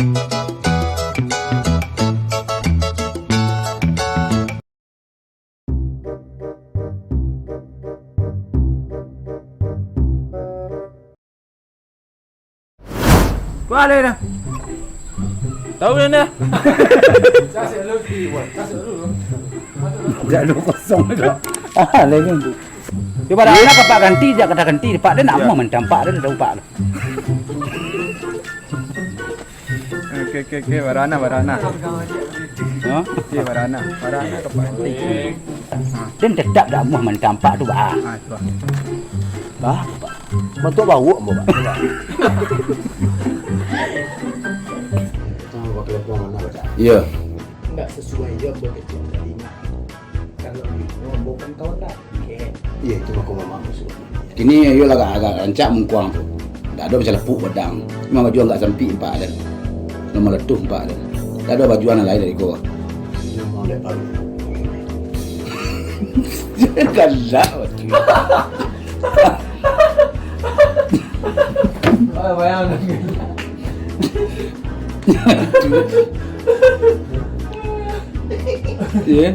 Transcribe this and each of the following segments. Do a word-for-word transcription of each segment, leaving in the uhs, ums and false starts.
Kuah lai dah. Tahu dah dah. Dak ado kosong dah. Ah, lai ni. Cuba dah, nak Pak ganti, jak kada ganti. Pak dia nak amuah mantampak dia dah, Pak. Oke, oke, oke, barana, barana. Ha? Oke, barana. Barana ka Pak ganti. Dan tetap dak amuah mantampak tu, bah. Ah, tu, ah. Bah, bah. Bantuak bawok ambo, bah. Iyo. Ndak sasuai jo ambo kecek tadi, Mak. Kalau gitu, ambo kan kawan lah. Oke. Iyo, itu mako mamak musuh. Kini iyo lah agak, agak rancak mungkuang tu. Ndak ado masalah puk badang. Cuma baju agak sampik ampak dan. Cuma maletuh ampak dan. Ndak ado baju nan lain dari ko. Iyo, mau lihat baru. Galak batul. Ah, bayang. Iya.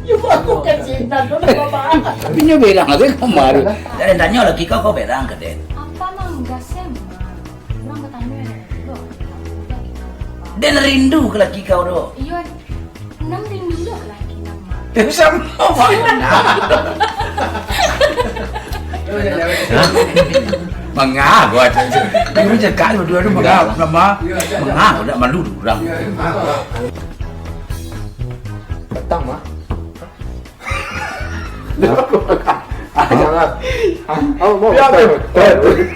Yo, aku kan sinan tu, nak apa? Tapi nyo berang aja kamari. Dari tanyo laki kau, kau berang ka den? Apa mang gasem? Urang batanyo, den rindu ka laki kau tu. Iyo, nan rindu tu ka laki nan ma. Eh, sama, Pak. Manga buat. Ini cakap dua-dua tu manga, nama. Manga, dak malu tu urang. Petang, Mak. Ah, jangan. Ah, mau, mau. Ya, betul.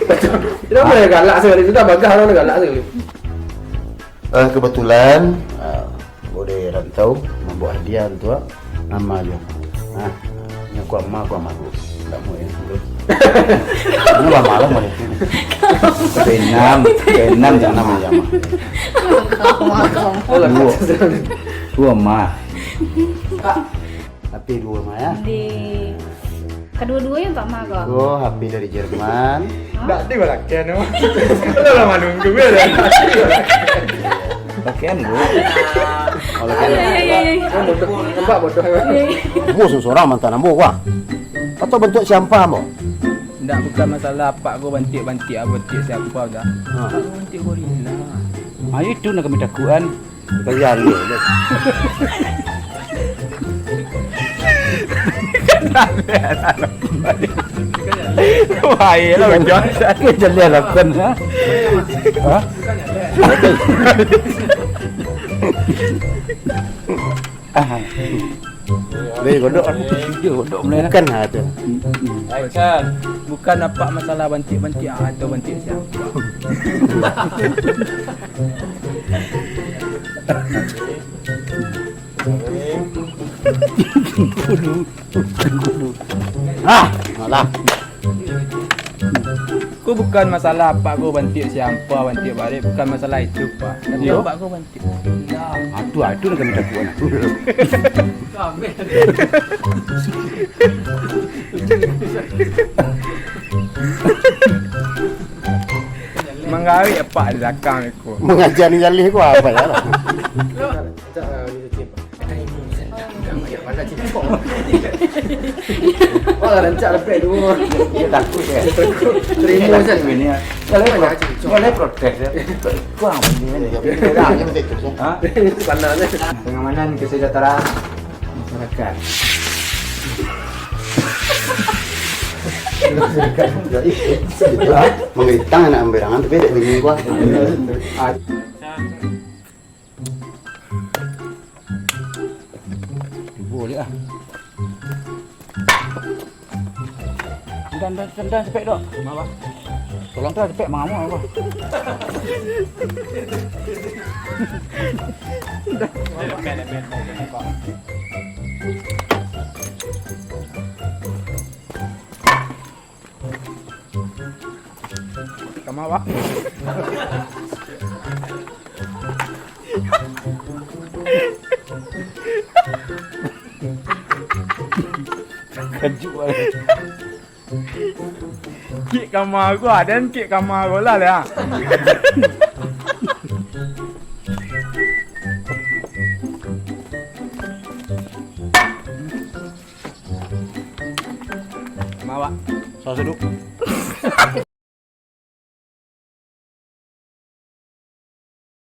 Betul. Kenapa dia galak sekali? Sudah bagah orang galak sekali. Eh, kebetulan, ah, ambo di rantau, mambaok hadiah tu, ah. Nama jo. Ah, nyo kuama, kuama tu. Ndak mau yang tu. Ini lama lah mau itu. Benam, benam jangan nama jama. Kuama. H P duo mah, ya. Di kaduo-duonyo Pak Mah ko. Ko H P dari Jerman. Hah? Ndak di balakian tu. Lah lama nunggu, ya. Pakaian, Bu. Kalau kan. Iya, iya, iya, iya. Bodoh. Nampak bodoh. Iya, iya. Ambo surang mantan ambo, wah. Atau bantuak siapa, ambo? Ndak, bukan masalah apak ko bantiak-bantiak, bantiak siapa dah. Ha. Apak ko bantiak gorila. Ayo, itu nak kami takutan. Kalian ni. Wah, iyalah, hujan. Hujan dia lakukan, ha? Ha? Ah. Weh, godok. Yo, godok mulai lah. Bukan ha tu. Aisyah, bukan apak masalah bantiak-bantiak, ah, atau bantiak siapa. Ah, malah. Ko bukan masalah apak ko bantiak siampa, bantiak barek, bukan masalah itu, Pak. Tapi apak ko bantiak. Ah, tu, ah, tu nan kami takuik. Manggarik apak di balakang ko. Mangaja ni jaleh ko apak yo lah. Wah, rancak lepek tu. Dia takut, ya. Dia takut. Terima saja. Ini, ya. Boleh pro-, boleh protes, ya. Kurang ini, ini. Dia macam itu, ya. Ha? Pandang, ya. Pengamanan kesejahteraan masyarakat. Mangitang anak amberangan, tapi ada bunyi gua. Cubo liek ah. Tendang, tendang, tendang sepek dok. Kenapa? Tolong tu sepek mangamuk apa? Kama, Pak? Kajut, Pak. Kik kama ko, aden kik kama ko lah, lah. Awak. Salah suduk.